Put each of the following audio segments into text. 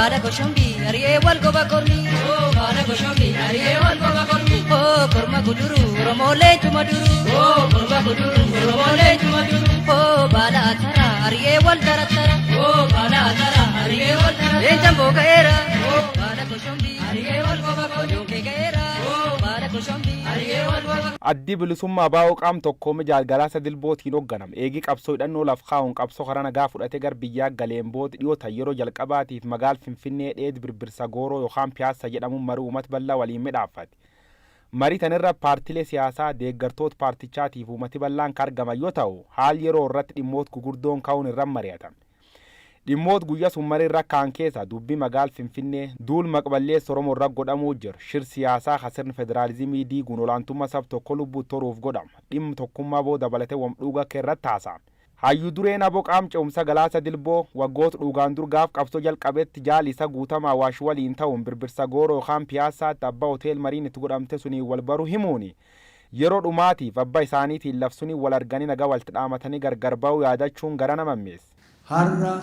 Baala koshombi ari'ee wal goba kormi. Oh baala koshombi ari'ee wal goba kormi. Oh korma guduru Oromoo leencuma duru. Oh korma guduru Oromoo leencuma duru. Oh baala atara ari'ee wal tarattara. Oh baala atara ari'ee wal tarattara. Leencaan booka'eera. Oh baala koshombi ari'ee wal goba kormi. Oduun kee ga'eera. Oh baala koshombi ari'ee wal goba. Addi Bilisummaa ABO qaam tokkoome Jaal Galaasa Dilbootiin hogganam. Eegii qabsoo hidhannoo laf kaa'uun qabsoo karaa nagaa fudhatee gar biyyaa galeen bood dhiyoo tan yeroo jalqabaatiif magaal Finfinnee dheed Birbirsa Gooroo yookaan Piyaassa jedhamuun marii uumat bal'aa waliin midhaaffate. Marii tan irra paartilee siyaasaa, deeggartoot paartichaatiif uumati bal'aan ka argaman yo ta'u, haal yeroo irratti dhimmoot gugurdoon ka'uun irra mari'atame. Dhimmoot guyya sun marii irra ka'an keessa dubbi magaal Finfinnee, duul maq-balleessi Oromo irra godhamuu jir, shir siyaasaa ka sirn federaalizimii diiguun olaantumma sab tokko lubbutt horuuf godham, dhimm tokkumma abo dabalate wam dhuuga akka irratt haasa'ame. Hayyu dureen abo qaam ce'umsa Galaasa Dilboo, waggoot dhuugaan dur gaaf qabsoo jalqabett jaal isa Guutama Awaash waliin ta'uun Birbirsa Gooroo yookaan Piyaassaatti abba hotel mariin itt godhamte suniin wal baru himuuni, yeroo dhumaatiif abba isaaniitiin laf suniin wal arganii naga walt dhaamatanii gargar ba'uu yaadachuun gara nama ammeesse. Har'a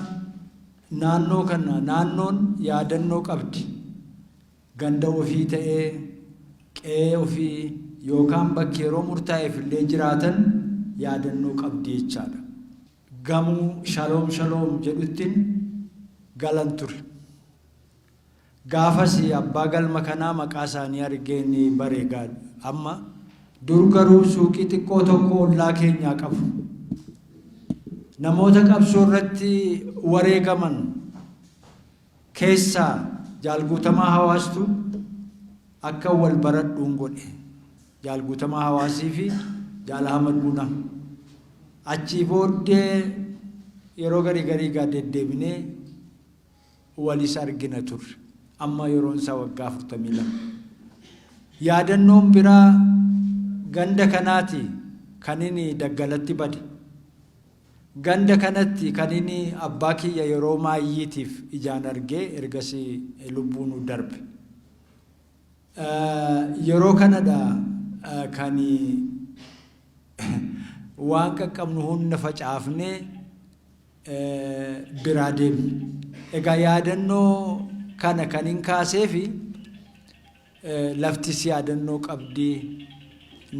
naannoo kana naannoon yaadannoo qabdi. Ganda ofii ta'ee, qe'ee ofii yookaan bakki yeroo murtaa'eef illee jiraatan yaadannoo qabdi jechaadha. Gamuu Shaloom Shaloom jedhuttin galan ture. Gaafas abbaa galma kanaa maqaa isaanii argeen bare egaa amma. Dur garuu suuqii xiqqoo tokko ollaa keenyaa qabu. Namoota qabsoo irratti wareegaman keessaa Jaal Guutamaa Hawaastu akkan wal baradhuun godhe. Jaal Guutamaa Hawaasii fi Jaal Ahmad Bunaa. Achii booddee yeroo garii garii egaa deddeebinee walis argina turre. Amma yeroon isaa waggaa 42. Yaadannoon biraa ganda kanaati kan inni daggalatti bade. Ganda kanatti kan inni abbaa kiyya yeroo maayyiitiif ijaan argee ergasii lubbuunuu darbe. Yeroo kanadha kan waan qaqqabnu hunda facaafnee biraa deemne. Egaa yaadannoo kana kan hin kaaseefi laftis yaadannoo qabdi,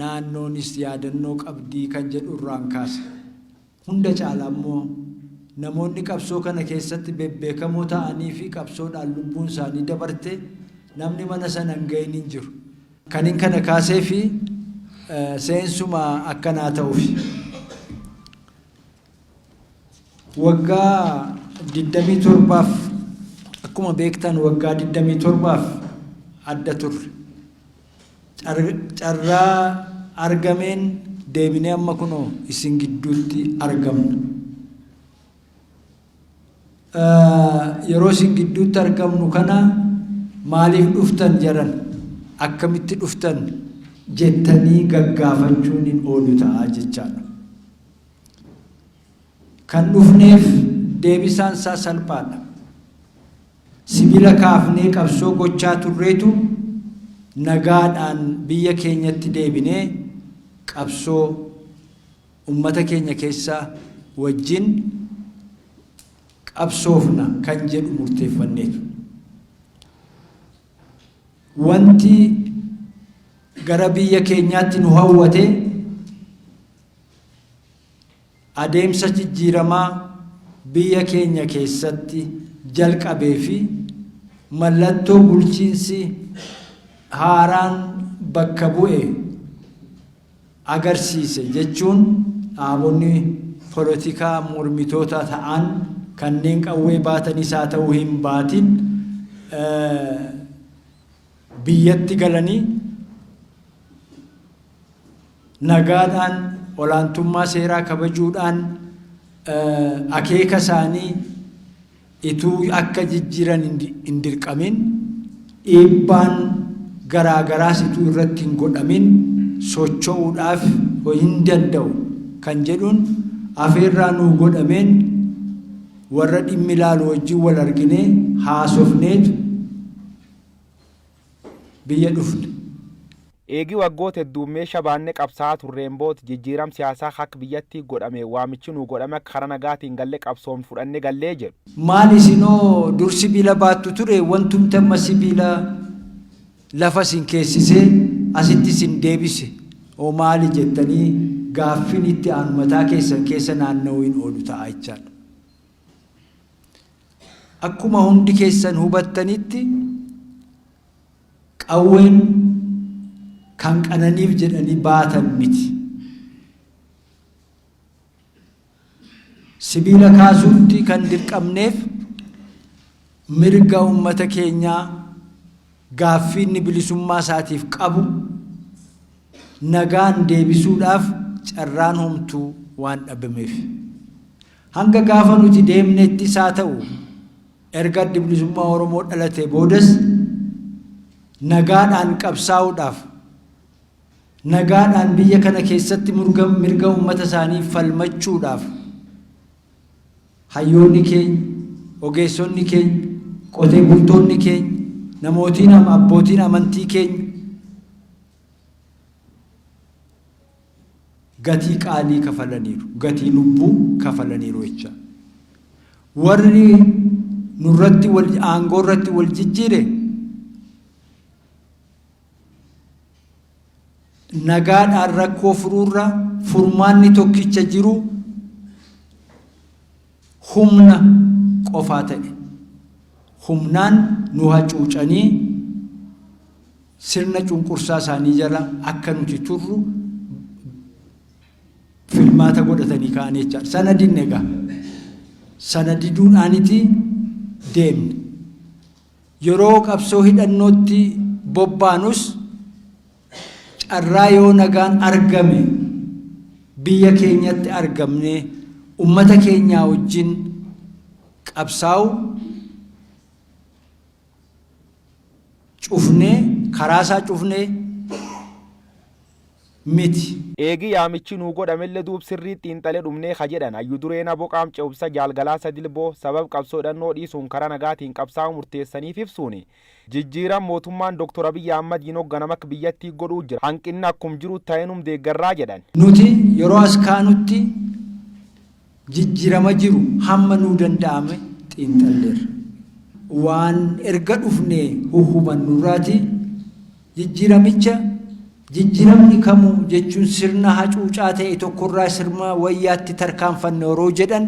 naannoonis yaadannoo qabdi kan jedhu irraan kaase. Hunda caala immoo namoonni qabsoo kana keessatti bebbeekamoo ta'anii fi qabsoodhaan lubbuun isaanii dabarte namni mana sana hin gahin hin jiru. Kanin kana kaaseefi seensuma akkanaa ta'ufi. Waggaa 27f akkuma beektan waggaa 27f adda turre. Carraa argameen deebinee amma kunoo isin gidduutti argamna. Yeroo isin gidduutti argamnu kana maaliif dhuftan jaran akkamitti dhuftan jettanii gaggaafachuun hin oolu ta'a jechaadha. Kan dhufneef deebisaan isaa salphaadha. Sibila kaafnee qabsoo gochaa turreetu nagaadhaan biyya keenyatti deebinee qabsoo ummata keenya keessa wajjin qabsoofna kan jedhu murteeffanneetu. Wanti gara biyya keenyaatti nu hawwate Adeemsa jijjiiramaa biyya keenya keessatti jalqabee fi mallattoo bulchiinsi haaraan bakka bu'e agarsiise jechuun dhaabonni polotikaa mormitoota ta'an kanneen qawwee baatanis haa ta'u hin baatin biyyatti galanii nagaadhaan, olaantummaa seeraa kabajuudhaan akeeka isaanii ituu akka jijjiiran hin dirqamin, dhiibbaan garaa garaas ituu irratti hin godhamin socho'uudhaaf hin danda'u kan jedhuun afeerraa nuu godhameen warra dhimmi ilaalu wajjin wal arginee haasofneetu biyya dhufne. Eegi waggoota hedduun meesha baanne qabsaa'aa turreen bood jijjiiram siyaasaa akka biyyatti godhame waamichi nuu godhame akka karaa nagaatiin galle qabsoom fudhanne gallee jedhu. Maal isinoo dur sibiila baattu ture, wantumti amma sibiila lafa isin keessisee asitti isin deebise oo maali jettanii gaaffiin itti aanu mataa keessan keessa naanna'uu hin oolu ta'a jechaadha. Akkuma hundi keessan hubattanitti, qawween kan qananiif jedhanii baatan miti. Sibiila kaasuutti kan dirqamneef mirga uummata keenyaa, gaaffii inni bilisummaa isaatiif qabu nagaan deebisuudhaaf carraan homtuu waan dhabameef. Hanga gaafa nuti deemnettis haa ta'u, erga Addi Bilisummaa Oromoo dhalatee boodas, nagaadhaan qabsaa'uudhaaf, nagaadhaan biyya kana keessatti mirga uummata isaanii falmachuudhaaf hayyoonni keenya, ogeessonni keenya, qotee bultoonni keenya, namootiin abbootiin amantii keenya gatii qaalii kafalaniiru, gatii lubbuu kafalaniiru jecha. Warri nurratti wal aangoo irratti wal jijjiire nagaadhaan rakkoo furuurra furmaanni tokkicha jiru humna qofaa ta'e. Humnaan nu hacuucanii sirna cunqursaa isaanii jala akka nuti turru filmaata godhatanii ka'anii jechaadha. Sana dinne egaa. Sana diduudhaaniti deemne. Yeroo qabsoo hidhannootti bobbaanus carraa yoo nagaan argame biyya keenyatti argamnee ummata keenyaa wajjin qabsaa'u cufnee, karaa isaa cufnee miti. Eegi yaamichi nuu godhamelle duub sirriit xiinxale dhumnee ka jedhan hayyu dureen abo qaam ce'umsa Jaal Galaasa Dilboo, sabab qabsoo hidhannoo dhiisuun karaa nagaatiin qabsaa'uu murteessaniif ibsuuni, jijjiiram mootummaan Dr. Abiy Ahmadiin hogganam akka biyyattii godhuu jira hanqinni akkum jiru ta'e num deeggarraa jedhan. Nuti yeroo as kaanutti jijjiirama jiru hamma nuu danda'ame xiinxalleerra. Waan erga dhufnee huhubannurraati jijjiiramicha, jijjiiramni kamuu jechuun sirna hacuucaa ta'e tokkorraa sirna wayyaatti tarkaanfanne yeroo jedhan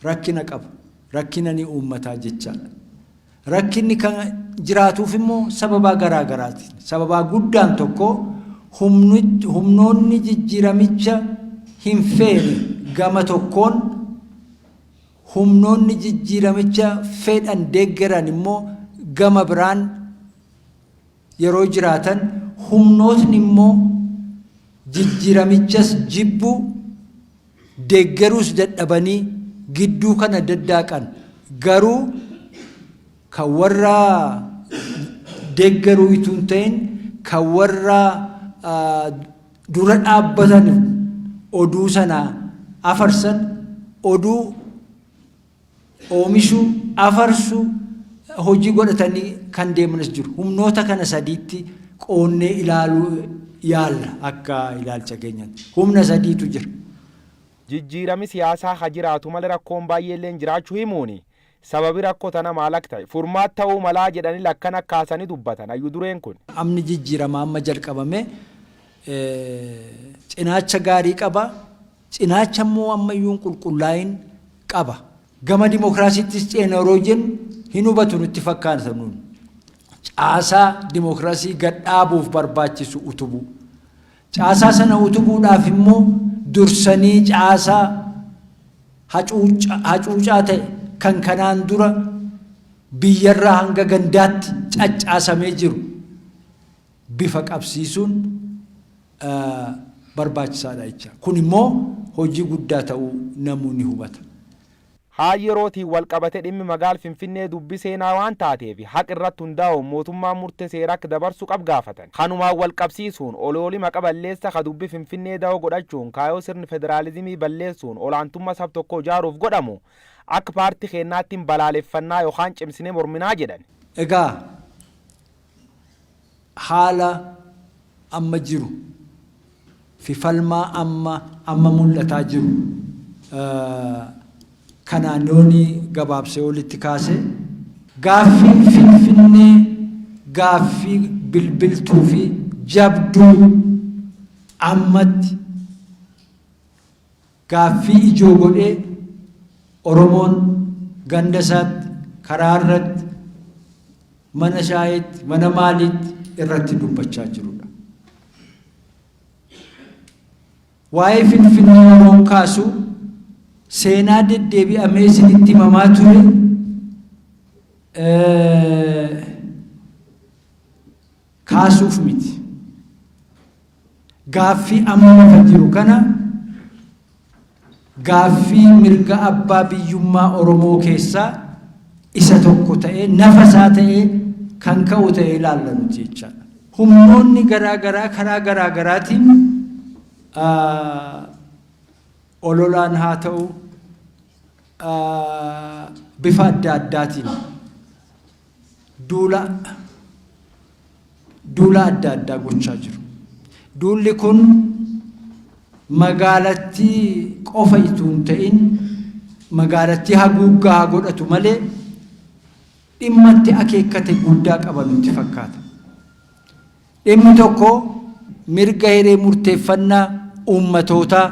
rakkina qaba. Rakkina ni uummataa jechaadha. Rakkinni kan jiraatuuf immoo sababaa garaa garaati. Sababaa guddaan tokko humnoonni jijjiiramicha hin feene gama tokkoon, humnoonni jijjiiramicha fedhan deeggaran immoo gama biraan yeroo jiraatan, humnootni immoo jijjiiramichas jibbuu deeggaruus dadhabanii gidduu kana daddaaqan, garuu kan warra deeggaruu utuu hin ta'in kan warra dura dhaabbatan oduu sana afarsan, oduu oomishuu, afarsuu hojii godhatanii kan deemanis jiru. Humnoota kana sadiitti qoonnee ilaaluu yaalla akka ilaalcha keenyatti. Humna sadiitu jira. Jijjiirami siyaasaa ha jiraatu malee rakkoon baay'eelleen jiraachuu himuuni, sababi rakkoo tana maal akka ta'e, furmaat ta'uu malaa jedhani lakkana kaasani dubbatan hayyu dureen kun. Amni jijjiirama amma jalqabame cinaacha gaarii qaba. Cinaacha immoo ammayyuu hin qulqullaa'in qaba. Gama dimokiraasiittis ceena yeroo jennu hin hubatu nutti fakkaata nuun. Caasaa dimokiraasii gad dhaabuuf barbaachisu utubuu. Caasaa sana utubuudhaaf immoo dursanii caasaa hacuucaa ta'e kan kanaan dura biyyarraa hanga gandaatti caccaasamee jiru bifa qabsiisuun barbaachisaadha jecha. Kun immoo hojii guddaa ta'uu namuu ni hubata. Haal yerootiin wal qabate dhimmi magaal Finfinnee dubbi seenaa waan taateef haq irratti hundaa'uun mootummaan murte seera akka dabarsu qab gaafatan. Kanumaan wal qabsiisuun olooli maqa balleessa ka dubbi Finfinnee da'oo godhachuun kaayoo sirni federaalizimii balleessuun olaantumma sab tokko ijaaruuf godhamu akka paarti keennaattiin balaaleffannaa yookaan cimsine morminaa jedhan. Egaa, Haala amma jiru fi falmaa amma amma mul'ataa jiru kanaan yooni gabaabsee olitti kaase, gaaffiin Finfinnee gaaffii bilbiltuu fi jabduu ammatti gaaffii ijoo godhee Oromoon ganda isaatti, karaa irratti, mana shaayiitti, mana maaliitti irratti dubbachaa jirudha. Waa'ee Finfinnee yeroon kaasu seenaa deddeebi'amee isinitti himamaa ture kaasuuf miti. Gaaffii amma lafa jiru kana, gaaffii mirga abbaa biyyummaa Oromoo keessaa isa tokko ta'ee, nafa isaa ta'ee kan ka'u ta'ee ilaalla nuti jechaadha. Humnoonni garaa garaa karaa garaa garaatiin, ololaan haa ta'u, bifa adda addaatiin duula adda addaa gochaa jiru. Duulli kun magaalattii qofa ituu hin ta'in, magaalattii haguuggaa haa godhatu malee, dhimma itti akeekkate guddaa qaba nutti fakkaata. Dhimmi tokko mirga hiree murteeffannaa uummatootaa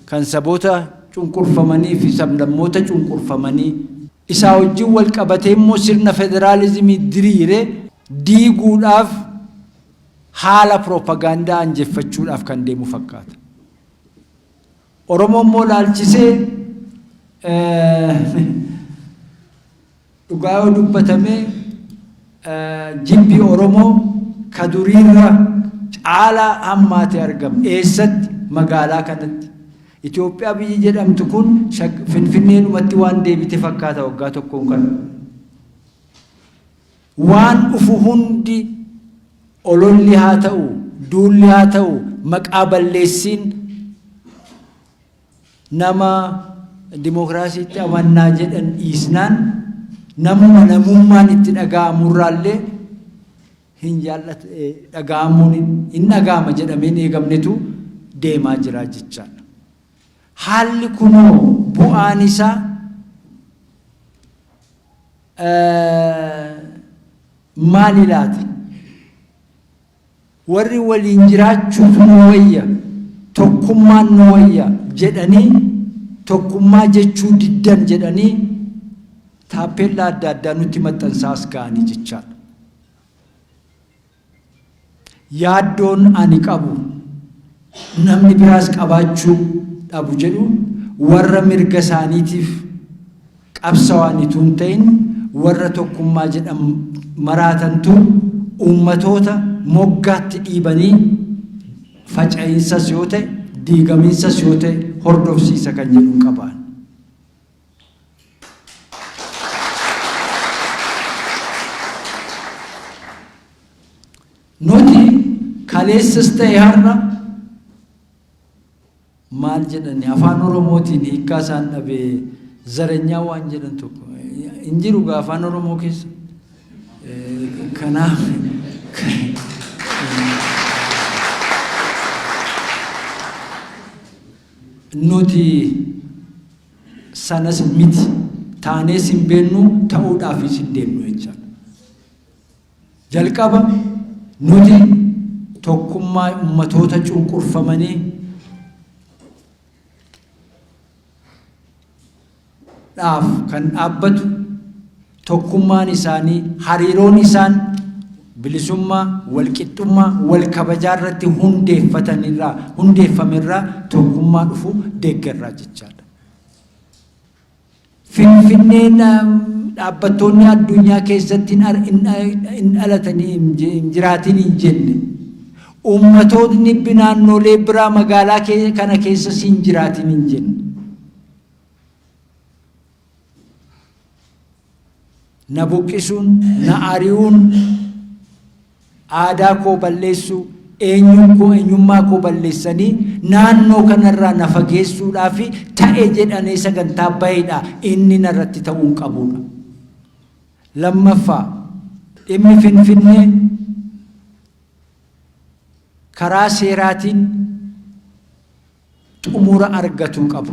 kan saboota cunqurfamanii fi sablammoota cunqurfamanii, isaa wajjin wal qabatee immoo sirna federaalizimii diriire diiguudhaaf haala piroopagaandaa anjeffachuudhaaf kan deemu fakkaata. Oromoo immoo laalchisee, dhugaa yoo dubbatame, jibbi Oromoo ka duriirra caalaa hammaatee argama. Eessatti? Magaalaa kanatti. Itoophiyaa biyyi jedhamtu kun Finfinneedhumatti waan deebite fakkaata waggaa tokkoon kana. Waan dhufu hundi, ololli haa ta'u, duulli haa ta'u, maqaa balleessiin nama dimookiraasiitti amannaa jedhan dhiisnaan, namuma namummaan itti dhaga'amurraallee hin jaallat dhaga'amuun hin dhaga'ama jedhamee hin eegamnetu deemaa jira jechaadha. Haalli kunoo bu'aan isaa maali laata? Warri waliin jiraachuutu nu wayya, tokkummaan nu wayya jedhanii, tokkummaa jechuu diddan jedhanii taappeellaa adda addaa nutti maxxansaa as ga'anii jechaadha. Yaaddoon ani qabu, namni biraas qabaachuu dhabu jedhu, warra mirga isaaniitiif qabsawaan ituu hin ta'in warra tokkummaa jedhan maraatantu uummatoota moggaatti dhiibanii faca'iinsas yoo ta'e, diigamiinsas yoo ta'e hordofsiisa kan jedhuun qabaan. Nuti kaleessas ta'e har'a, maal jedhani afaan Oromootiin hiikkaa isaan dhabe, zaranyaa waan jedhan tokko hin jiru gaa afaan Oromoo keessa. Kanaaf nuti sanas miti, taanees hin beennu, ta'uudhaafis hin deemnu jechaadha. Jalqaba nuti tokkummaa ummatoota cunqurfamanii dhaaf kan dhaabbatu, tokkummaan isaanii, hariiroon isaan bilisummaa, walqixxummaa, wal kabajaa irratti hundeeffatanirraa hundeeffamerraa tokkummaa dhufu deeggarraa jechaadha. Finfinneen dhaabbattoonni addunyaa keessatti hin dhalatanii hin jiraatin hin jenne. Uummatootni naannolee biraa magaalaa kana keessas hin jiraatin hin jenne. Na buqqisuun, na ari'uun, aadaa koo balleessuu, eenyuun koo eenyummaa koo balleessanii naannoo kanarraa na fageessuudhaaf ta'e jedhanii sagantaa baheedha, inni narratti ta'uu hin qabuudha. Lammaffaa, dhimmi Finfinnee Karaa seeraatiin xumura argatuu qabu.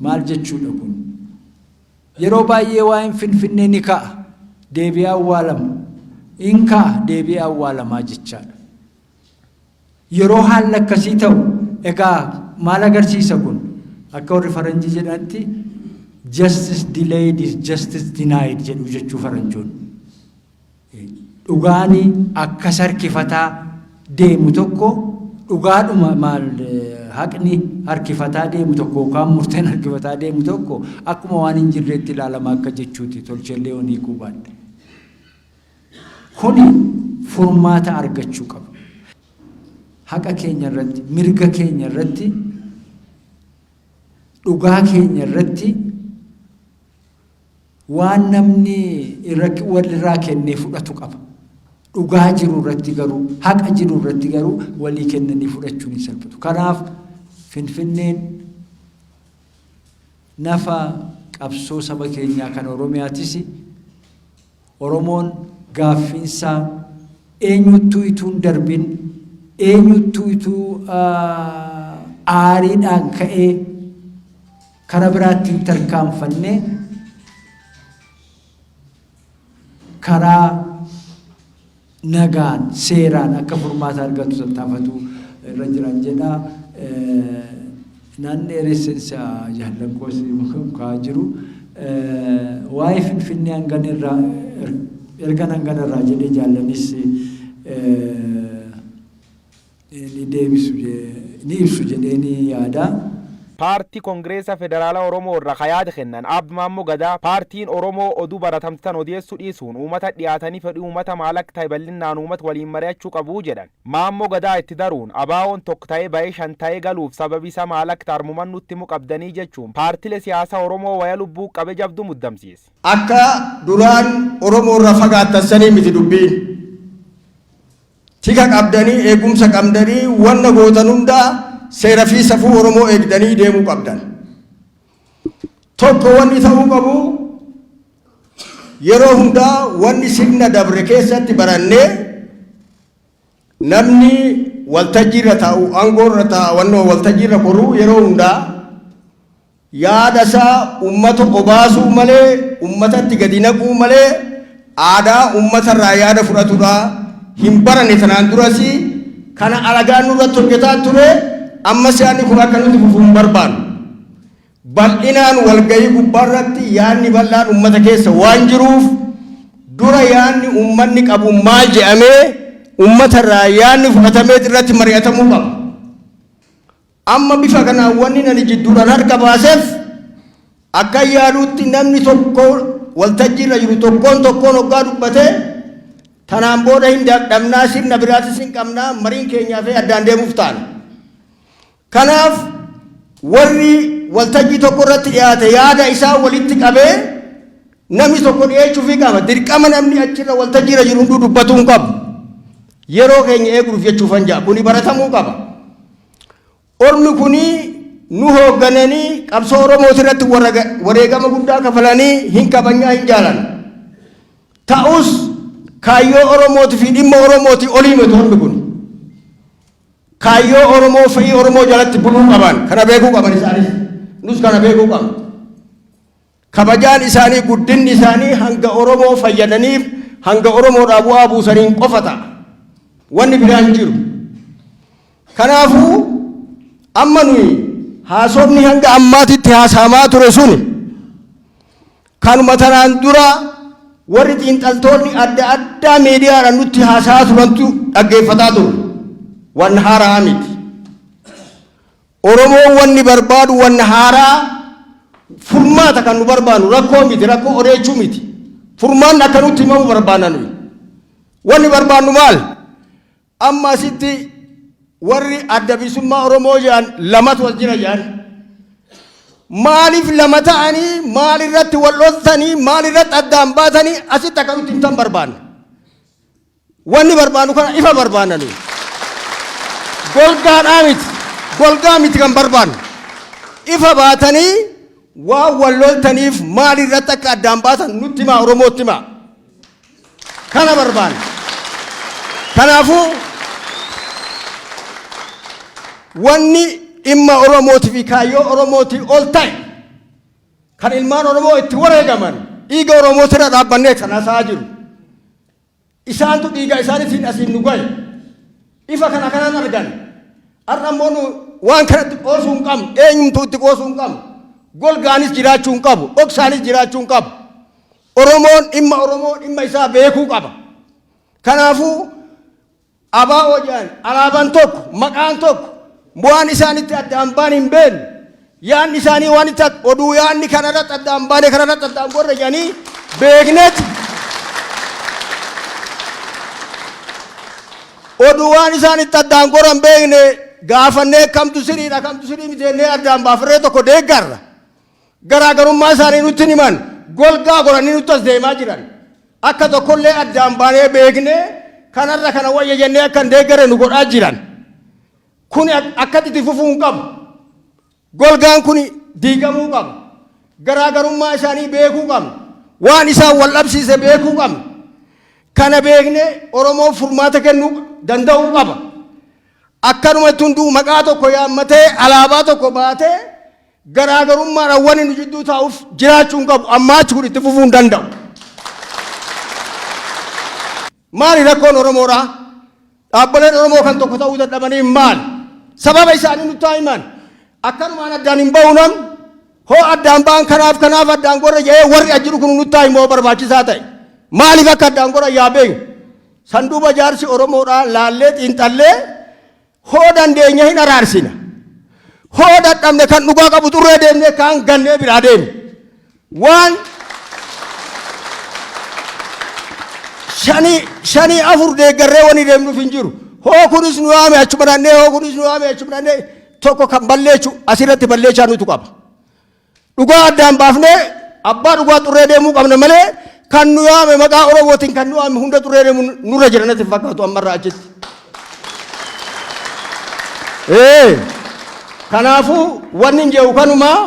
Maal jechuudha kun? Yeroo baay'ee waa'een Finfinnee ni ka'a, deebi'ee awwaalama. In ka'a, deebi'ee awwaalamaa jechaadha. Yeroo haalli akkasii ta'u egaa maal agarsiisa kun? Akka warri faranjii jedhanitti justice delayed is justice denied jedhu jechuu faranjoonni. Dhugaani akkas harkifataa deemu tokko dhugaadhuma maal haqni harkifataa deemu tokko yookaan murteen harkifataa deemu tokko akkuma waan hin jirreetti ilaalama akka jechuuti tolchellee yoon hiikuu baadhe. Kuni furmaata argachuu qaba. Haqa keenya irratti, mirga keenya irratti, dhugaa keenya irratti waan namni walirraa kennee fudhatu qaba. Dhugaa jiru irratti garuu, haqa jiru irratti garuu walii kennanii fudhachuun hin salphatu. Kanaaf Finfinneen nafa qabsoo saba keenyaa kan Oromiyaatis. Oromoon gaaffiinsaa eenyuttuu ituu hin darbin, eenyuttuu ituu aariidhaan ka'ee kara biraatti hin tarkaanfanne karaa nagaan, seeraan akka furmaata argatu tattaafatu irra jiran jedha. Naan dheeressensa jaallan koos ka'aa jiru. Waa'ee Finfinnee hangan irraa ergan hangana irraa jedhee jaallanis ni deebisu ni ibsu jedhee ni yaada. Paartii Kongireesa Federaala Oromoo irra ka yaad kennan Aab Maammo Gadaa, paartiin Oromoo oduu baratamte tan odeessuu dhiisuun uumatat dhiyaatanii fedhii uumata maal akka tahe bal'innaan uumat waliin mari'achuu qabu jedhan. Maammo Gadaa itti daruun, ABOn tokk ta'ee bahee shan ta'ee galuuf sababi isa maal akka tahe armuman nutti himu qabdanii jechuun paartile siyaasa Oromoo waya lubbuu qabe jabdu muddamsiise. Akka duraan Oromoo irraa fagaattan sanii miti dubbiin. Tika qabdanii, eegumsa qabdanii, wanna gootan hundaa seera fi safuu Oromoo eegdanii deemuu qabdan. Tokko wanni ta'uu qabu yeroo hundaa wanni sirna dabre keessatti barannee namni waltajjii irra taa'u, aangoo irra taa'u, wannoo waltajjii irra koruu yeroo hundaa Yaada isaa ummata obaasuu malee, ummatatti gadi naquu malee aadaa ummatarraa yaada fudhatudha hin baranne tanaan duras kana alagaan nurratti hojjetaa ture ammas yaadni kun akka nutti fufu hin barbaannu. Bal'inaan walgahii gubbaarratti yaadni bal'aan ummata keessa waan jiruuf dura yaadni ummanni qabu maal jedhamee ummatarraa yaadni fudhatamee irratti mari'atamuu qaba. Amma bifa kanaan wannin ani jidduudhaan harka baaseef akkan yaadutti namni tokko waltajjii irra jiru tokkoon tokkoon hoggaa dubbate tanaan booda hin dadhabnaa sirna biraatis hin qabnaa mariin keenyaa fi addaan deemuuf taana. Kanaaf warri waltajjii tokko irratti dhiyaate yaada isaa walitti qabee namni tokko dhiyeechuufii qaba. Dirqama namni achirra waltajjii irra jiru hunduu dubbatuu hin qabu. Yeroo keenya eeguuf jechuufan ja'a. Kuni baratamuu qaba. Ormi kuni nu hooggananii qabsoo Oromooti irratti wareegama guddaa kafalanii hin kabanyaa hin jaalan. Ta'us kaayyoo Oromooti fi dhimma Oromooti olii miti ormi kun. Kaayyoo Oromoo fedhii Oromoo jalatti buluu qaban kana beekuu qaban isaanis nus kana beekuu qabna. Kabajaan isaanii guddinni isaanii hanga Oromoo fayyadaniif hanga Oromoodhaa bu'aa buusaniin qofa ta'a. Wanni biraa hin jiru. Kanaafuu amma nuyi haasofni hanga ammaatitti haasa'amaa ture suni kanuma tanaan dura warri xiinxaltoonni adda addaa miidiyaadhaan nutti haasa'aa turantu dhaggeeffataa ture. Waan haaraa miti. Oromoon wanni barbaadu wanna haaraa furmaata kan nu barbaannu rakkoo miti rakkoo odeechuu miti. Furmaanni akka nutti himamu barbaanna nuyi. Wanni barbaannu maal? Amma asitti warri adda bilisummaa Oromoo jedhan lamatu as jira jedhan. Maaliif lama ta'anii maal irratti wal loltanii maal irratti addaan baatanii asitti akka nutti himtan barbaanna. Wanni barbaannu kana ifa barbaanna nuyi. Golgaadhaa miti. Golgaa miti kan barbaannu. Ifa baatanii waan wal loltaniif maal irratti akka addaan baatan nutti himaa Oromootti himaa. Kana barbaanna. Kanaafuu wanni dhimma Oromootii fi kaayyoo Oromootii ol ta'e kan ilmaan Oromoo itti wareegaman dhiiga Oromootirra dhaabbannee kan haasa'aa jiru. Isaantu dhiiga isaaniitiin asiin nu gahe. Ifa kana kanaan argan. Har'a immoo nu waan kanatti qoosuu hin qabnu. Eenyumtuu itti qoosuu hin qabnu. Golgaanis jiraachuu hin qabu. Dhoksaanis jiraachuu hin qabu. Oromoon dhimma Oromoo dhimma isaa beekuu qaba. Kanaafuu ABO jedhan alaabaan tokko, maqaan tokko, waan isaan itti addaan baan hin beeknu. Yaanni isaanii waan itti oduu yaanni kanarratti addaan baane kanarratti addaan gorre jedhanii beekneeti. Oduu waan isaan itti addaan goran beekne gaafannee kamtu siriidha kamtu sirii miti jennee addaan baafree tokko deeggarra. Garaagarummaa isaanii nutti hin himan. Golgaa godhanii nutti as deemaa jiran. Akka tokkollee addaan baanee beeknee kanarra kana wayya jennee akka hin deeggarre nu godhaa jiran. Kuni akkatti itti fufuu hin qabu. Golgaan kuni diigamuu qaba. Garaagarummaa isaanii beekuu qabna. Waan isaan wal dhabsiise beekuu qabna. Kana beeknee Oromoon furmaata kennuu danda'uu qaba. Akkanumatti hunduu maqaa tokko yaammatee alaabaa tokko baatee garaagarummaadhaan wanni nu jidduu taa'uuf jiraachuu hin qabu. Ammaa achi kun itti fufuu hin danda'u. Maali rakkoon Oromoodhaa? Dhaabboleen Oromoo kan tokko ta'uu dadhabanii maali? Sababa isaanii nutti haa himan. Akkanumaan addaan hin ba'u nam. Hoo addaan ba'an kanaaf kanaaf addaan gorra jedhee warri as jiru kun nutti haa himu hoo barbaachisaa ta'e. Maaliif akka addaan gorra yaa beeknu? San duuba jaarsi Oromoodhaa laallee xiinxallee hoo dandeenya hin araarsina. Hoo dadhabne kan dhugaa qabu xurree deemnee kaan gannee biraa deemne. Waan shanii shanii afur deeggarree wani deemnuuf hin jiru. Hoo kunis nu yaame achuma dhannee hoo kunis nu yaame achuma dhannee tokko kan balleechu asirratti balleechaa nutu qaba. Dhugaa addaan baafnee abbaa dhugaa xurree deemuu qabna malee kan nu yaame maqaa Oromootiin kan nu yaame hunda xurree deemuu nurra jira natti hin fakkaatu ammarraa achitti. Ee kanaafuu wanni hin jedhu kanumaa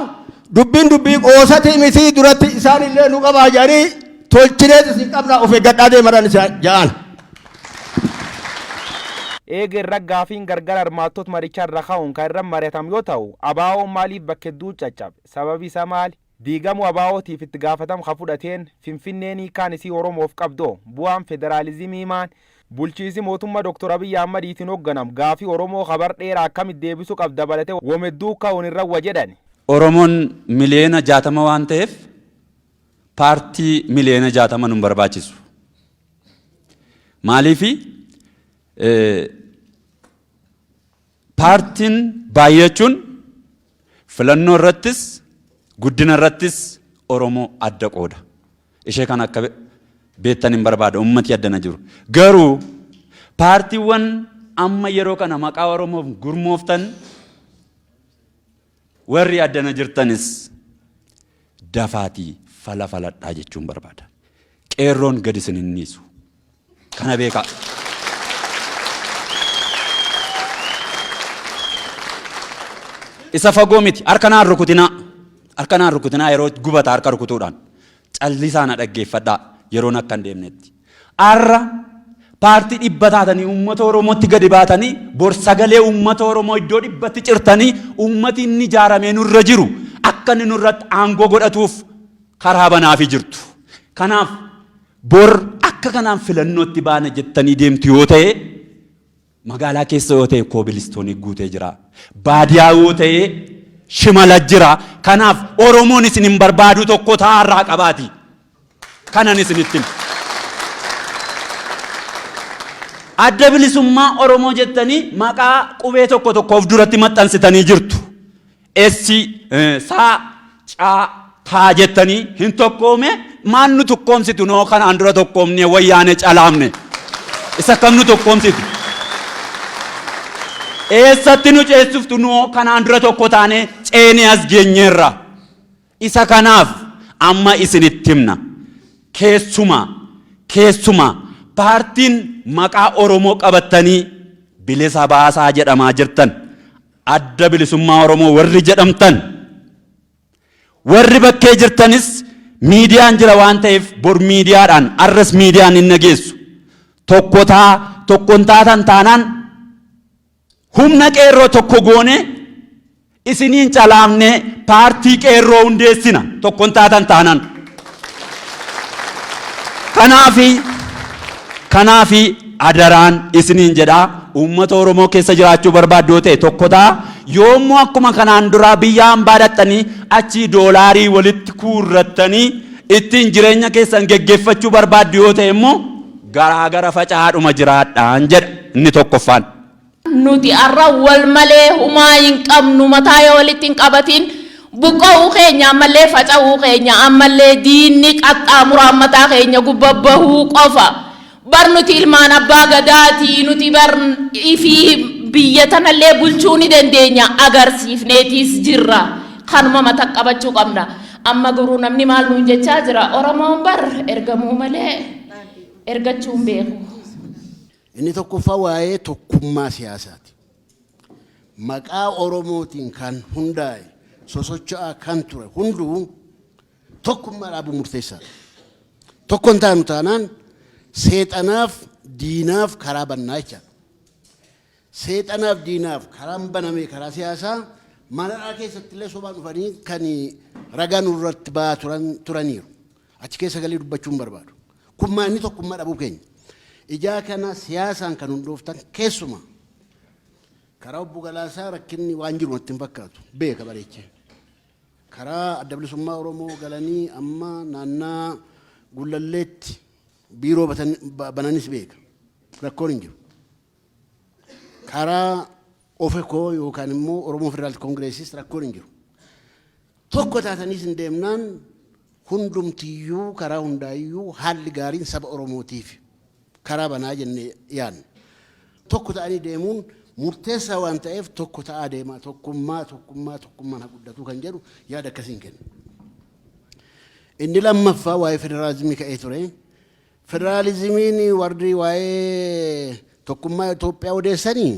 dubbiin dubbii qoosatii miti duratti isaan illee nu qabaa jedhanii tolchineet isin qabnaa of eeggadhaa deemadhaan isaan ja'an. Eega irra gaafiin gargar hirmaattot marichaa irra ka'uun kan irra mari'atam yoo ta'u, ABOn maaliif bakka hedduu caccabe? Sababi isaa maali? Diigamuu ABOtiif itti gaafatam ka fudhateen, Finfinneen hiikaan isii Oromoof qabdu hoo? Bu'aan federaalizimii maan? Bulchiisi mootumma Dr. Abiy Ahmadiitiin hogganam gaafii Oromoo ka bar dheeraa akkamit deebisu qab dabalate wom hedduu ka'uun irra wa jedhani. Oromoon miliyoona 60 waan ta'eef paartii miliyoona 60 nun barbaachisu. Maaliifi paartiin baay'achuun filannoo irrattis guddina irrattis Oromoo adda qooda. Ishee kana akka beektan hin barbaada ummati addana jiru. Garuu paartiiwwan amma yeroo kana maqaa Oromoof gurmooftan warri addana jirtanis dafaatii fala faladhaa jechuun barbaada. Qeerroon gadi isin hin dhiisu. Kana beekaa. Isa fagoo miti. Harka naan rukutinaa. Harka naan rukutinaa yeroo gubata harka rukutuudhaan. Callisaa na dhaggeeffadhaa yeroon akka hin deemnetti. Har'a paartii dhibba taatanii uummata Oromootti gadi baatanii bor sagalee uummata Oromoo iddoo dhibbatti cirtanii uummati inni ijaaramee nurra jiru akka inni nurratti aangoo godhatuuf karaa banaafii jirtu. Kanaaf bor akka kanaan filannootti baana jettanii deemtu yoo ta'e magaalaa keessa yoo ta'e koobilistoonii guutee jira. Baadiyaa yoo ta'e shimala jira. Kanaaf Oromoon isin hin barbaadu tokko ta'arraa qabaati. Kanan isinitti hima. Adda bilisummaa Oromoo jettanii maqaa qubee tokko tokko of duratti maxxansitanii jirtu. S, sa, ca, ta jettanii hin tokkoome maal nu tokkoomsitu noo kanaan dura tokkoomne wayyaane calaamne. Isa kam nu tokkoomsitu? Eessatti nu ceessiftu noo kanaan dura tokko taane ceenee as geenyeerra. Isa kanaaf amma isinitti himna. Keessumaa, keessumaa paartiin maqaa Oromoo qabattanii bilisa baasaa jedhamaa jirtan Adda Bilisummaa Oromoo warri jedhamtan, warri bakkee jirtanis Miidiyaan jira waan ta'eef bor miidiyaadhaan arras miidiyaan hin nageessu. Tokko taa tokkon taatan taanaan humna qeerroo tokko goone isiniin calaafne paartii qeerroo hundeessina tokkon taatan taanaan. Kanaafi adaraan isiniin jedhaa, uummata Oromoo keessa jiraachuu barbaaddu yoo ta'e tokko ta'a. Yoommoo akkuma kanaan duraa biyya hambaa dhaqxanii achii doolaarii walitti kuurrattanii ittiin jireenya keessan geggeeffachuu barbaaddu yoo ta'e immoo garaa gara faca'aadhuma jiraadhaan jedha inni tokkoffaan. Nuti har'a wal malee humaa hin qabnu, mataa yoo walitti hin qabatin buqqa'uu keenya, ammallee faca'uu keenya, ammallee diinni qaxxaamuraan mataa keenya gubba bahuu qofa. Bar nuti ilmaan abbaa gadaati, nuti bar ifii biyya tanallee bulchuu ni dandeenya, agarsiifneetiis jirra. Kanuma mata qabachuu qabna. Amma garuu namni maal nuun jechaa jira? Oromoon bar ergamuu malee ergachuu hin beeku. Inni tokkoffaa waa'ee tokkummaa siyaasaati. Maqaa Oromootiin kan hundaa'e sosocho'aa kan ture hunduu tokkummaa dhaabuu murteessaadha. Tokko hin taanu taanaan seexanaaf diinaaf karaa bannaa jechaadha. Seexanaaf diinaaf karaan baname karaa siyaasaa manadhaa keessatti illee sobaan dhufanii kan ragaa nurratti ba'aa turan turaniiru. Achi keessa galee dubbachuu hin barbaadu. Kun maa inni tokkummaa dhabuu keenya. Ijaa kana siyaasaan kan hundooftan keessumaa karaa obbo Galaasaa rakkinni waan jiru natti hin fakkaatu. Beeka bareechee. Karaa Adda Bilisummaa Oromoo galanii amma naannaa Gullalleetti biiroo bananis beeka. Rakkoon hin jiru. Karaa OFEKO yookaan immoo Oromoo Federaalist Koongireesis rakkoon hin jiru. Tokko taataniis hin deemnaan hundumtiyyuu karaa hundaayyuu haalli gaariin saba Oromootiif karaa banaa jennee yaadna. Tokko ta'anii deemuun murteessaa waan ta'eef tokko ta'aa deemaa, tokkummaa, tokkummaa, tokkummaan haa guddatu kan jedhu yaada akkasiin kenna. Inni lammaffaa waa'ee federaalizimii ka'ee ture. Federaalizimiin warri waa'ee tokkummaa Itoophiyaa odeessanii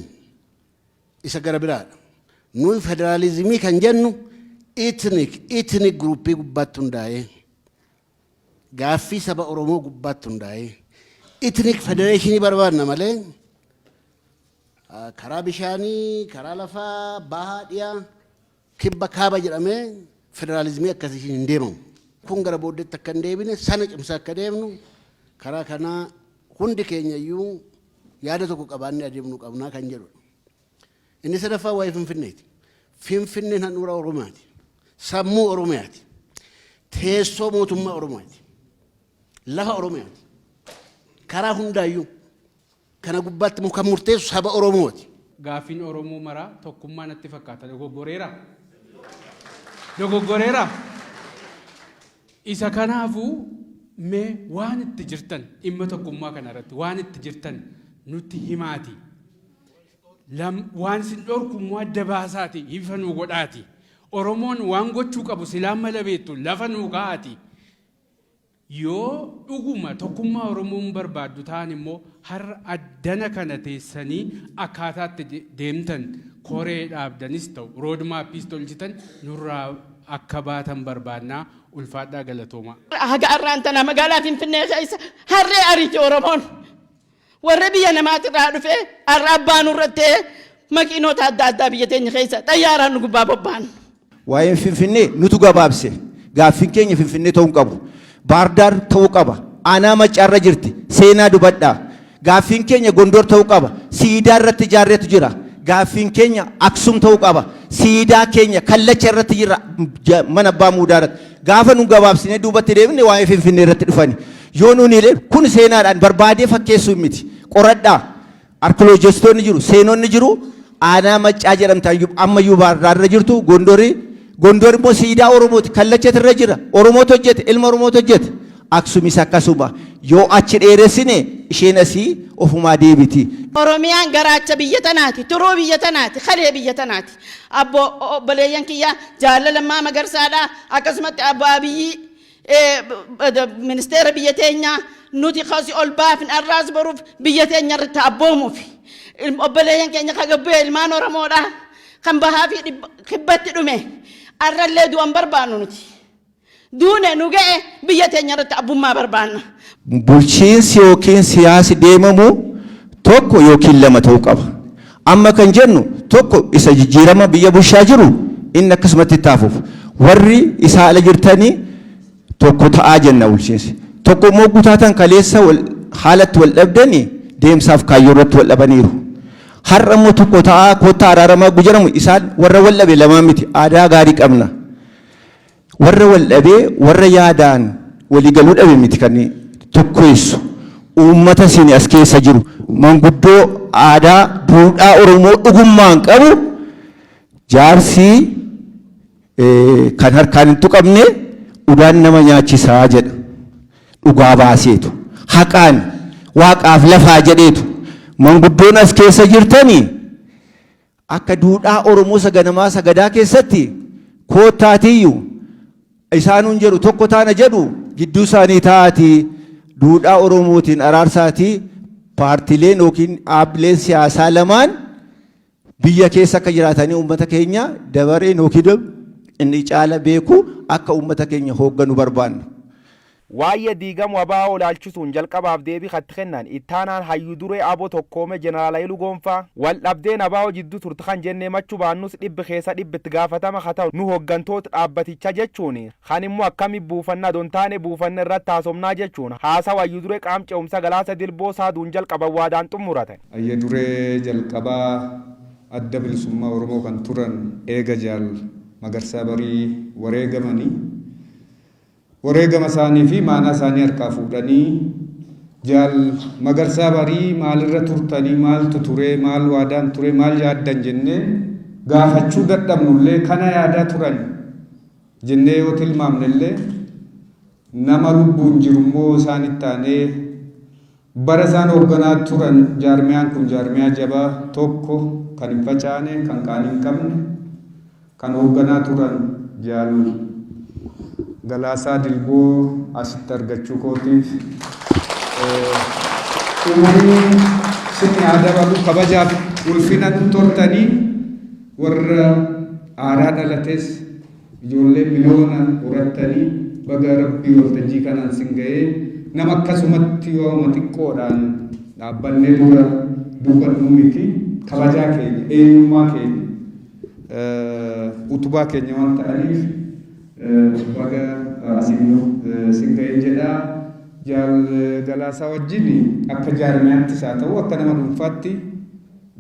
isa gara biraadha. Nuyi federaalizimii kan jennu ethnic groupii gubbaatti hundaa'ee, gaaffii saba Oromoo gubbaatti hundaa'ee ethnic federationii barbaadna malee karaa bishaanii, karaa lafaa, bahaa, dhiyaa, kibba, kaaba jedhamee federaalizimii akkasiin hin deemamu. Kun gara booddeetti akka hin deebine sana cimsaa akka deemnu karaa kanaa hundi keenya iyyuu yaada tokko qabaannee adeemnu qabnaa kan jedhudha. Inni sadaffaa waa'ee Finfinneeti. Finfinneen handhuura Oromiyaati. Sammuu Oromiyaati. Teessoo mootummaa Oromiyaati. Lafa Oromiyaati. Karaa hundaayyuu kana gubbaatti immoo kan murteessu saba Oromooti. Gaaffiin Oromoo maraa tokkummaa natti fakkaata. Dogoggoreera? Dogoggoreera? Isa kanaafuu mee waan itti jirtan dhimma tokkummaa kana irratti waan itti jirtan nutti himaati. Waan isin dhorku immoo adda baasaati, ifa nuu godhaati. Oromoon waan gochuu qabu silaa mala beektu lafa nuu kaa'aati. Yoo dhuguma tokkummaa Oromoon barbaaddu ta'an immoo har'a addana kana teessanii akkaataatti deemtan koree dhaabdanis ta'u road mapiis tolchitan nurraa akka baatan barbaannaa, ulfaadhaa, galatoomaa. Haga arraan tana magaalaa Finfinnee keessa harree ariiti Oromoon. Warra biyya namaatirraa dhufee har'a abbaa nurratti makiinota adda addaa biyya teenya keessa xayyaaraan nu gubbaa bobba'an. Waa'een Finfinnee nutu gabaabse. Gaaffiin keenya Finfinnee ta'uu hin qabu. Baardaar ta'uu qaba. Aanaa Maccaarra jirti. Seenaa dubadhaa. Gaaffiin keenya Gondor ta'uu qaba. Siidaa irratti ijaarreetu jira. Gaaffiin keenya Aksum ta'uu qaba. Siidaa keenya kallacha irratti jira mana abbaa muudaa irratti. Gaafa nu gabaabsinee duubatti deebine waa'ee Finfinnee irratti dhufani. Yoo nuuni illee kun seenaadhaan barbaadee fakkeessuu miti. Qoradhaa. Arkioloojistoonni jiru, seenonni jiru. Aanaa Maccaa jedhamta ammayyuu Baardaarra jirtu Gondori. Gondor immoo siidaa Oromooti. Kallachatu irra jira. Oromootu hojjete, ilma Oromootu hojjete. Aksumis akkasuma. Yoo achi dheeressine isheen asii ofumaa deebiti. Oromiyaan garaacha biyya tanaati, turuu biyya tanaati, kalee biyya tanaati. Abbo obboleeyyan kiyya Jaalla Lammaa Magarsaadha. Akkasumatti Abbo Abiyyii ministeera biyya teenyaa nuti kasi ol baafne arraas boruuf biyya teenya irratti abboomuuf. Obboleeyyan keenya kan gabbee ilmaan Oromoodha. Kan bahaa fi kibbatti dhume. Arrallee du'an barbaannu nuti. Duune nu ga'e biyya teenya irratti abbummaa barbaanna. Bulchiinsi yookiin siyaasi deemamu tokko yookiin lama ta'uu qaba. Amma kan jennu tokko isa jijjiirama biyya bulchaa jiru inni akkasumatti itti haa fufu. Warri isaa ala jirtanii tokko ta'aa jenna bulchiinsi. Tokko immoo hogguu taatan kaleessa haala itti wal dhabdani deemsaaf kaayyoo irratti wal dhabaniiru. Har'a immoo tokko ta'aa kottaa araaramaa hogguu jedhamu isaan warra wal dhabe lamaan miti aadaa gaarii qabna. Warra wal dhabee warra yaadaan walii galuu dhabe miti kan tokkeessu. Uummata isin as keessa jiru manguddoo aadaa duudhaa Oromoo dhugummaan qabu jaarsi kan harkaan hin tuqamne udaan nama nyaachisaa jedha. Dhugaa baaseetu. Haqaan waaqaaf lafaa jedheetu. Manguddoon as keessa jirtanii Akka duudhaa Oromoo isa ganamaa isa Gadaa keessatti koottaatiiyyu isaanuun jedhu tokko taana jedhu gidduu isaanii taa'aatii duudhaa Oromootiin araarsaatii paartileen yookiin dhaabbileen siyaasaa lamaan biyya keessa akka jiraatanii uummata keenya dabareen yookiin inni caala beeku akka uummata keenya hoogganu barbaanna. Waayee diigamu ABO ilaalchisuun jalqabaaf deebii ka itti kennan Ittaanaan Hayyu Duree abo Tokkoome Jeneraal Hayiluu Goonfaa, wal dhabdeen ABO jiddu turte kan jennee himachuu baannus dhibbi keessa dhibbi itti gaafatama ka ta'u nu hoggantoota dhaabbaticha jechuun kan immoo akkami buufanna adoo hin taane buufanne irratti haasofnaa jechuun haasawa Hayyu Duree Qaam Ce'umsa Galaasa Dilboo Saaduun jalqaban waadaan xummuratan. Hayya Duree jalqabaa Adda Bilisummaa Oromoo kan turan eega Jaal Magarsaa Barii wareegamanii Wareegama isaanii fi maanaa isaanii harkaa fuudhanii Jaal Magarsaa Barii maalirra turtanii, maaltu ture, maal waadaan ture, maal yaaddan jennee gaafachuu dadhabnullee kana yaadaa turan jennee yoo tilmaamnellee nama lubbuun jirummoo isaan itti aanee bara isaan hoogganaa turan jaarmiyaan kun jaarmiyaa jabaa tokko kan hin facaane, kan qaanii hin qabne, kan hoogganaa turan Jaal Galaasaa Dilboo asitti argachuu kootiif umurii sinni haa dabalu kabajaaf ulfina nu toltanii warra aaraa dhalates ijoollee miliyoona horattanii baga rabbii waltajjii kanaan sin ga'ee nama akkasumatti waanuma xiqqoodhaan dhaabbannee dura dubbannuu miti kabajaa keenya eenyummaa keenya utubaa keenya waan ta'aniif baga asiin sin ga'een jedha. Jaal Galaasaa wajjin akka jaarmiyaattis haa ta'u akka nama dhuunfaatti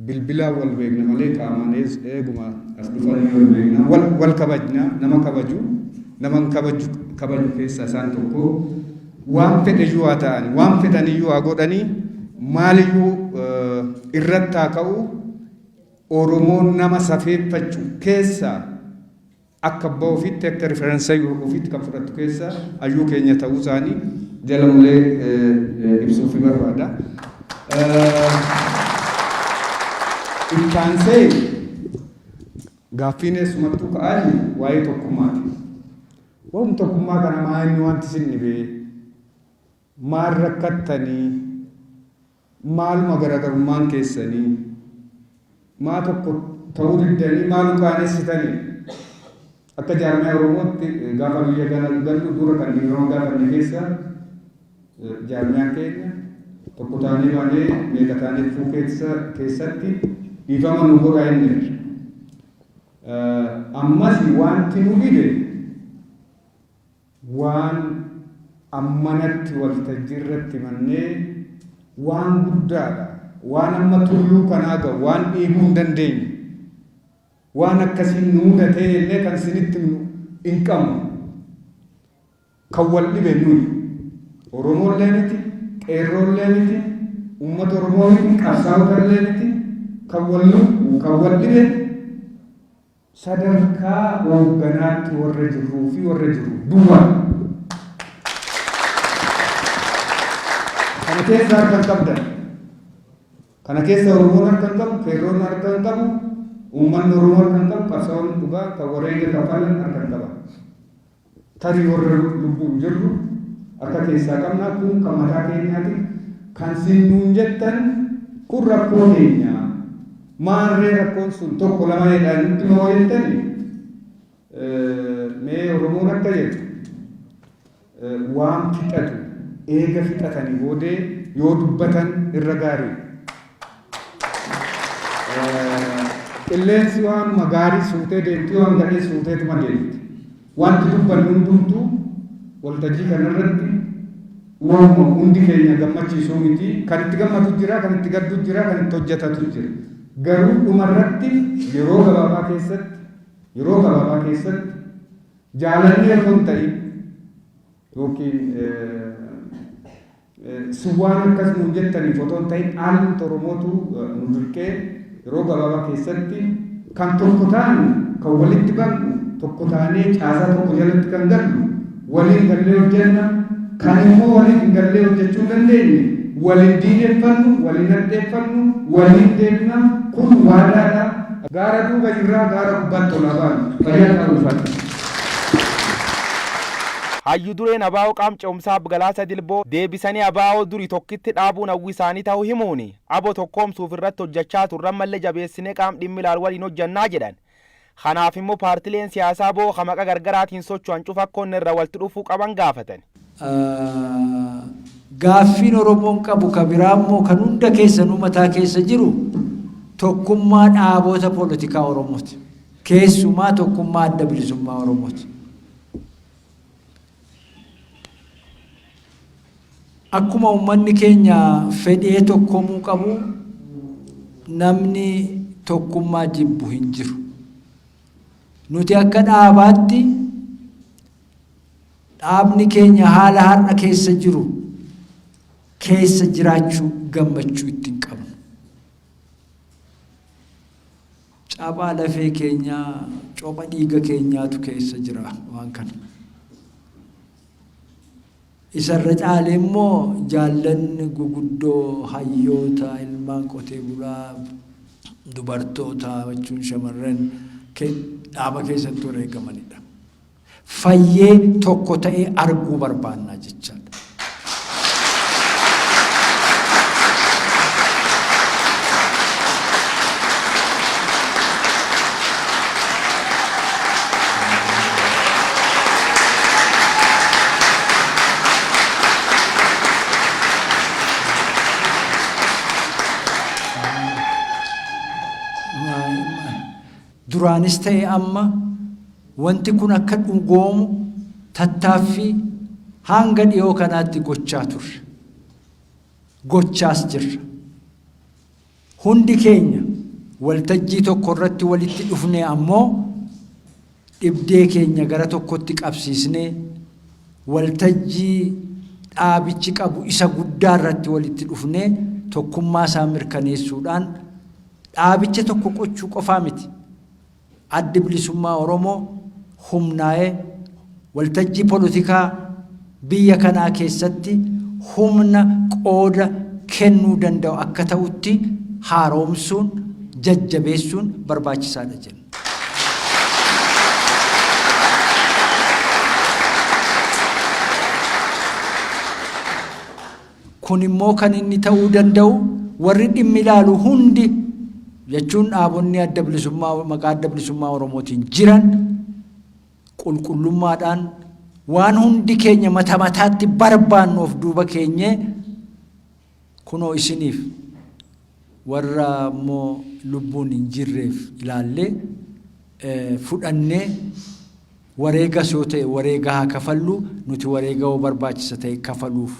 bilbilaan wal beekna malee qaamaan eeguma as dhufanii wal beekna. Wal kabajna nama kabaju nama hin kabaju kabaju keessaa isaan tokko waan fedhe iyyuu haa ta'ani waan fedhan iyyuu haa godhanii maaliyyuu irratti haa ka'u Oromoon nama safeeffachu keessaa akka abbaa ofiitti akka reference ofiitti kan fudhattu keessaa hayyuu keenya ta'uu isaanii jala mulee ibsuufi barbaada. Ittaansee gaaffiin eessumattuu ka'aa jiru waa'ee tokkummaati. Waa'uma tokkummaa kana maa inni wanti isin dhibee maal rakkattanii Maaluma garagarummaan keessanii? Maa tokko ta'uu diddanii maa nu qaanessitanii? Akka jaarmiyaa Oromootti gaafa biyya gallu dura kan dhiifama gaafanne keessa jaarmiyaan keenya tokko taanee baanee meeqa taanee dhufuu keessatti dhiifama nu godhaa jenneerra. Ammas wanti nu dhibe Waan ammanatti waltajjii irratti himannee waan guddaadha. Waan amma tulluu kanaa ga'u, waan dhiibuu hin dandeenye, waan akkasiin nu mudatee jennee kan isinitti himnu hin qabnu. Kan wal dhibe nuyi. Oromoollee miti, qeerroollee miti, uummata Oromoo miti, qabsaa'otallee miti. Kan wal kan wal dhibe Sadarkaa hoogganaatti warra jirruu fi warra jiru duwwaadha. Kana keessa harka hin qabdan. Kana keessa Oromoon harka hin qabu, qeerroon harka hin qabu, uummanni Oromoo harka hin qabu, qabsaa'onni dhugaa kan wareega kafalan harka hin qaban. Tarii warra lubbuun jirru harka keessaa qabna kun kan mataa keenyaati. Kan siin nuun jettan kun rakkoo keenya. Maarree rakkoon sun tokko lama jedhaa nutti moo jettani mee Oromoon akka jedhu waan fixatu eega fixatanii boodee yoo dubbatan irra gaariidha. Qilleensi waanuma gaarii suutee deemti, waan gadhee suuteetuma deemti. Wanti dubbannu hundumtuu waltajjii kanarratti waanuma hundi keenya gammachiisuu miti. Kan itti gammadu jira, kan itti gaddu jira, kan itti hojjetatu jira. Garuu dhumarratti yeroo gabaabaa keessatti yeroo gabaabaa keessatti jaalannee otoo hin ta'in yookiin si waan akkas nuun jettaniif otoo hin ta'in haalli Oromootu nu dirqee yeroo gabaabaa keessatti kan tokko taanu, kan walitti baqnu, tokko taanee caasaa tokko jalatti kan gallu waliin gallee hojjenna. Kan immoo waliin hin gallee hojjechuu hin dandeenye waliin diineffannu, waliin hadheeffannu, waliin deemna. Kun waadaadha. Gaara duuba jirraa, gaara gubbaatti ol haa baanu. Fayyaa ta'aa, ulfaadhaa. Hayyu dureen ABO qaam ce'umsaa Obbo Galaasa Dilboo deebisanii ABO duri tokkitti dhaabuun hawwi isaanii ta'uu himuuni, abo tokkoomsuuf irratti hojjachaa turre ammallee jabeessinee qaam dhimmi ilaalu waliin hojjannaa jedhan. Kanaaf immoo paartileen siyaasaa abo ka maqa gargaraatiin socho'an cufa akka onne irra walti dhufuu qaban gaafatan. Gaaffiin Oromoon qabu ka biraa immoo kan hunda keessanuu mataa keessa jiru tokkummaa dhaaboota poolitikaa Oromooti. Keessumaa tokkummaa Adda Bilisummaa Oromooti. Akkuma uummanni keenya fedhee tokkomuu qabu, namni tokkummaa jibbu hin jiru. Nuti akka dhaabaatti dhaabni keenya haala har'a keessa jiru keessa jiraachuu gammachuu itti hin qabnu. Cabaa lafee keenyaa, copha dhiiga keenyaatu keessa jira waan kana. Isarra caalee immoo jaallanni guguddoo, hayyoota, ilmaan qotee bulaa, dubartoota jechuun shamarran dhaaba keessatti wareegamanidha. Fayyee tokko ta'ee arguu barbaanna jechaadha. Duraanis ta'e amma wanti kun akka dhugoomu tattaaffii hanga dhiyoo kanaatti gochaa turre. Gochaas jirra. Hundi keenya waltajjii tokko irratti walitti dhufnee ammoo dhibdee keenya gara tokkotti qabsiisnee waltajjii dhaabichi qabu isa guddaa irratti walitti dhufnee tokkummaa isaa mirkaneessuudhaan dhaabicha tokko qochuu qofaa miti. Addi Bilisummaa Oromoo humnaa'ee waltajjii polotikaa biyya kanaa keessatti humna qooda kennuu danda'u akka ta'utti haaromsuun, jajjabeessuun barbaachisaadha jenna. Kun immoo kan inni ta'uu danda'u warri dhimmi ilaalu hundi, jechuun dhaabonni Adda Bilisummaa maqaa Adda Bilisummaa Oromootiin jiran, qulqullummaadhaan waan hundi keenya mata mataatti barbaannu of duuba keenyee kunoo isiniif warra immoo lubbuun hin jirreef ilaallee fudhannee wareegas yoo ta'e wareega haa kafallu, nuti wareega yoo barbaachisa ta'e kafaluuf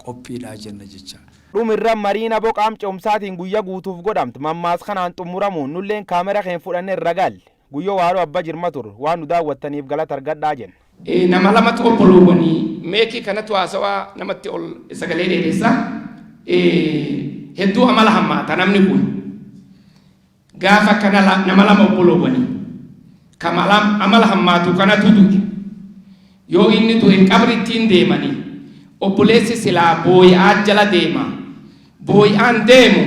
qophiidha jenna jecha. Dhumirra mariin abo qaam ce'umsaatiin guyya guutuuf godhamt mammaas kanaan xummuramuun nulleen kaamera keen fudhanne irra galle. Guyyoo Waaroo Abba Jirma tur. Waan nu daawwattaniif galata argadhaa jenna. Nama lamatu obboloowwanii meekii kanatu haasawaa namatti ol sagalee dheeressa. Hedduu amala hammaata namni kun. Gaafa kana nama lama obboloowwanii ka amala hammaatu kanatu du'e. Yoo inni du'e qabrittiin deemanii obboleessi silaa booya'aa jala deema. Booya'aan deemu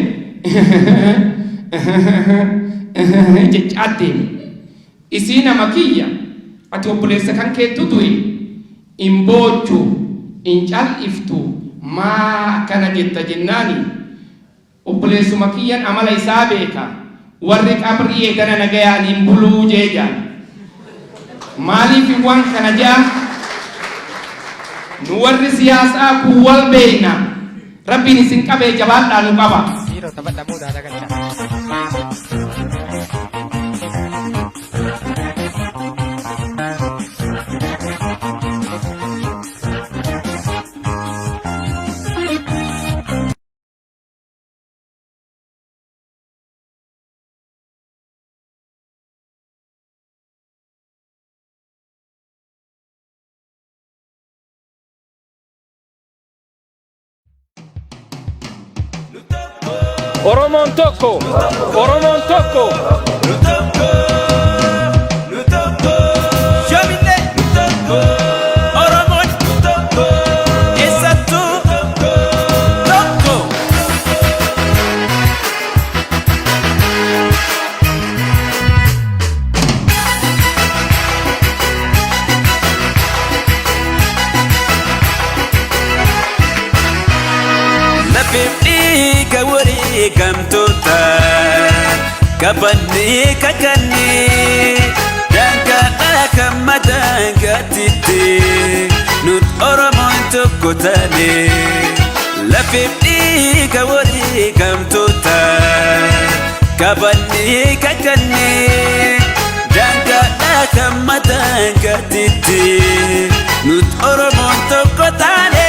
jechaa deema. Isii nama kiyya, ati obboleessa kan keettu du'e hin boochu, hin cal'iftu, maa akkana jetta jennaani, obboleessuma kiyyan amala isaa beeka, warri qabrii eegana nagayaan hin buluu jee jaan. Maaliif waan kana je'a? Nu warri siyaasaa kun wal beeyna. Rabbiin isin qabee jabaadhaa nu qaba. Oromoon tokko! Oromoon tokko! Oromoon eessattuu tokko. Lafeef dhiiga wareegamtoota qabannee kakannee daangaadhaa kan madaangaatitti nut Oromoon tokko taane. Lafeef dhiiga wareegamtoota qabannee kakannee daangaadhaa kan madaangaatitti nut Oromoon tokko taane.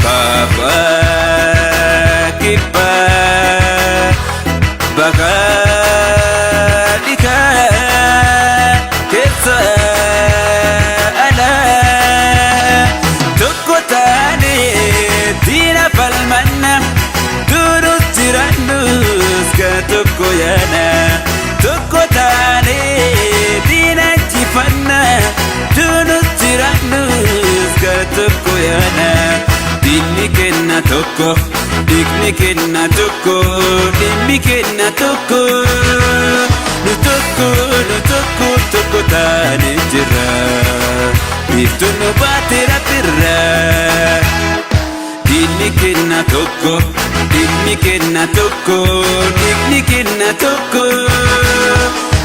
Baba kibba baka dhika keessa ala tokko taane diina falmanna durus jiraannus ka tokko yaana tokko taane diina injifanna durus jiraannus ka tokko yaana. Diinni kenna tokko, dhiigni kenna tokko, dhimmi kenna tokko. Nu tokko, nu tokko, tokko taane jirra. Biiftuun nu baate rabbirra. Diinni kenna tokko, dhimmi kenna tokko, dhiigni kenna tokko.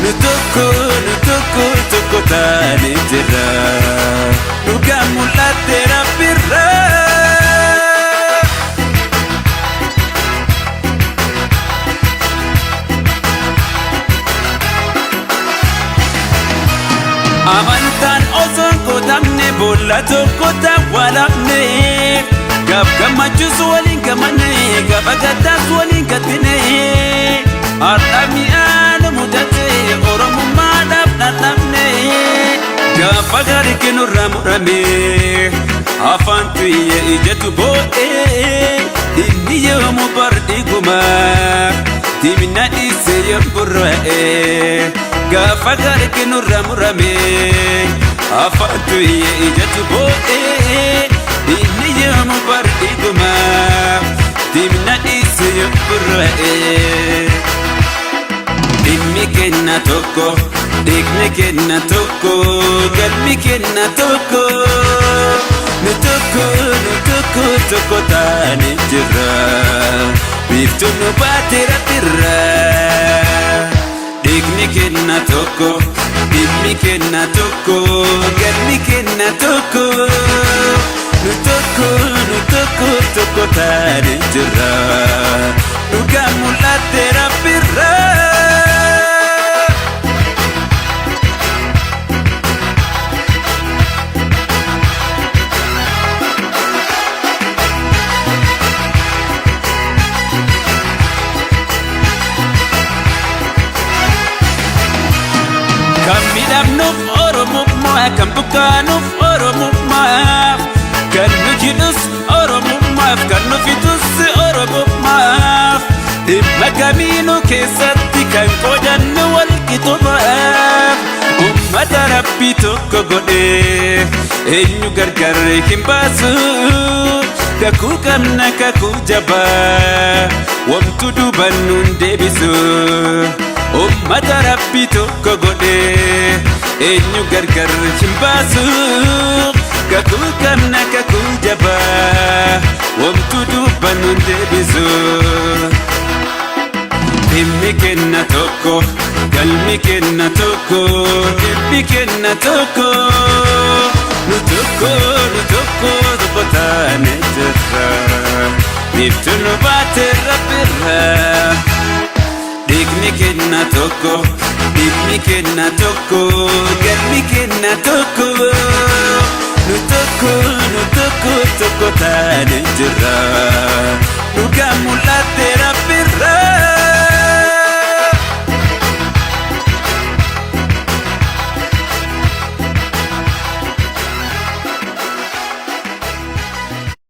Nu tokko, nu tokko, tokko taane jirra. Dhugaan mul'atte rabbirra. Amantaan osoo hin qotamne boolla tokkotti awwaalamne. Gaaf gammachuus waliin gammanne gaafa gaddaas waliin gaddine. Har'a mi'aa nu mudate Oromummaadhaaf dhandhamne. Gaafa gaarii kennurraa murame afaan tuyye ijatu boo'e. Inni yoomu bar dhiguma dimina dhiise yoom gurra'e. Gaafa gaarii kennurraa murame afaan tuyye ijatu boo'e. Inni yoomu bar dhiguma dimina dhiise yoom gurra'e. Dhimmi kenna tokko, dhiigni kenna tokko, galmi kenna tokko. Nu tokko, nu tokko, tokko taane jirra. Biiftuun nu baate rabbirra. Dhiigni kenna tokko, dhimmi kenna tokko, galmi kenna tokko. Nu tokko, nu tokko, tokko taane jirra. Dhugaan mul'atte rabbirra. Kan miidhamnuuf Oromummaa, kan buqqaanuuf Oromummaa, kan nu jidhus Oromummaaf, kan nu fixus Oromummaaf. Dhimma kamiinuu keessatti kan qoodannu wal qixumaaf. Ummata Rabbi tokko godhe eenyu gargar hin baasu. Kakuu qabna kakuu jabaa wamtu duuban nun deebisu. Ummata Rabbi tokko godhe eenyu gargar hin baasu. Kakuu qabna kakuu jabaa wamtu duuban nun deebisu. Dhimmi kenna tokko, galmi kenna tokko, dhibbi kenna tokko. Nu tokko, nu tokko, Biiftuu nu baate rabbirraa. Dhiigni kenna tokko, dhiigni kenna tokko, galmi kenna tokko. Nu tokko, nu tokko, tokko taane jirra. Dhugaan mul'atte rabbirraa.